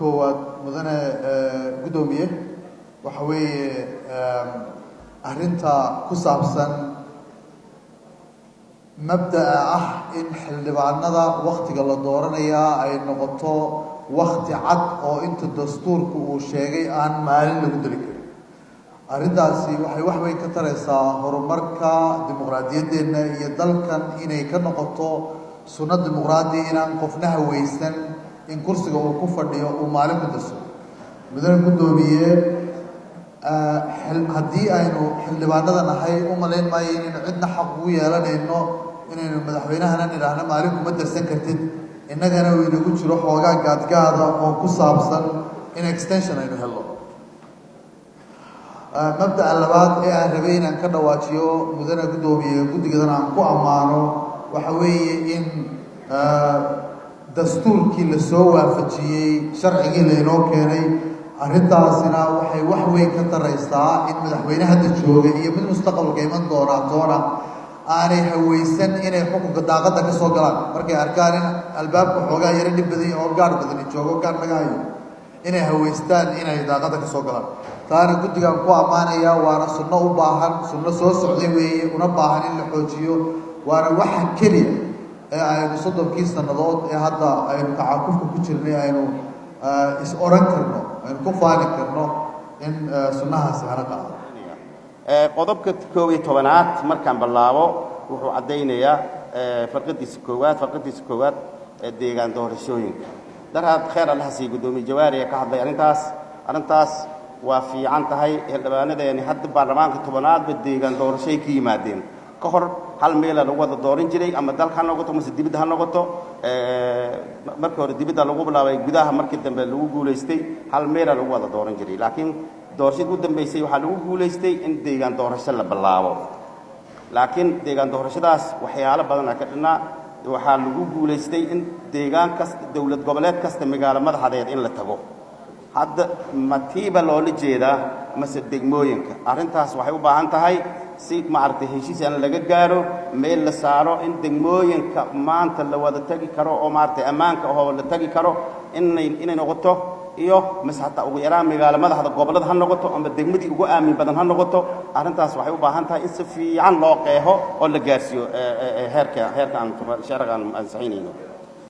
Koowaad, mudane guddoomiye, waxa weeye arrinta ku saabsan mabda'a ah in xildhibaanada waktiga la dooranayaa ay noqoto wakti cad oo inta dastuurku uu sheegay aan maalin lagu deli karin. Arrintaasi waxay wax weyn ka taraysaa horumarka dimuqraadiyaddeenna iyo dalkan inay ka noqoto sunno dimuqraadi, inaan qofna haweysan in kursiga uu ku fadhiyo uu maalin ku darso. Mudane guddoomiye, haddii aynu xildhibaanada nahay, u malayn maayo inaynu cidna xaq ugu yeelanayno inaynu madaxweynahana nidhaahno maalin kuma darsan kartid, innagana uu inagu jiro xoogaa gaadgaada oo ku saabsan in extension aynu helno. Mabda'a labaad ee aan rabay inaan ka dhawaajiyo, mudane guddoomiye, guddigadana aan ku ammaano, waxa weeye in dastuurkii lasoo waafajiyey sharcigii laynoo keenay. Arrintaasina waxay wax weyn ka taraysaa in madaxweyne hadda jooga iyo mid mustaqbalka iman doonaa toona aanay haweysan inay xukunka daaqadda ka soo galaan markay arkaan in albaabka xoogaa yaro dhib badan oo gaadh badani joogo, gaadh laga hayo, inay haweystaan inay daaqadda ka soo galaan. Taana guddigaan ku ammaanaya, waana sunno u baahan, sunno soo socday weeye, una baahan in la xoojiyo, waana waxa keliya ee aynu 30kii sannadood ee hadda aynu tacakufka ku jirnay aynu is odhan karno, aynu ku faani karno in sunnahaasi hana qaado. Qodobka 11aad markaan bilaabo, wuxuu caddaynayaa farqadiisa koowaad deegaan doorashooyinka. Daraad kheer Allaha siiy guddoomiye Jawaari ee ka hadlay arrintaas. Arrintaas waa fiican tahay. Xildhibaanadeeni hadda baarlamaanka 10aadba deegaan doorashoy ka yimaadeen. Ka hor hal meela lagu wada dooran jiray, ama dalka ha noqoto mase dibadda ha noqoto. Markii hore dibadda lagu bilaabay, gudaha markii dambe lagu guulaystay. Hal meela lagu wada dooran jiray, laakiin doorashadii ugu dambaysay waxaa lagu guulaystay in deegaan doorasho la bilaabo. Laakiin deegaan doorashadaas waxyaalo badanaa ka dhinaa. Waxaa lagu guulaystay in deegaan kasta, dowlad goboleed kasta magaalo madaxdeed in la tago. Hadda matiiba loola jeedaa mase degmooyinka? Arrintaas waxay u baahan tahay si maaragtay heshiis aan laga gaaro, meel la saaro in degmooyinka maanta la wada tegi karo oo maaragtay ammaanka ahoo la tegi karo inay noqoto, iyo mise hataa ugu yaraan magaalo madaxda gobollada ha noqoto ama degmadii ugu aamin badan ha noqoto. Arrintaas waxay u baahan tahay in si fiican loo qeexo oo la gaarsiiyo heerka aan sharciga aan ansixinayno.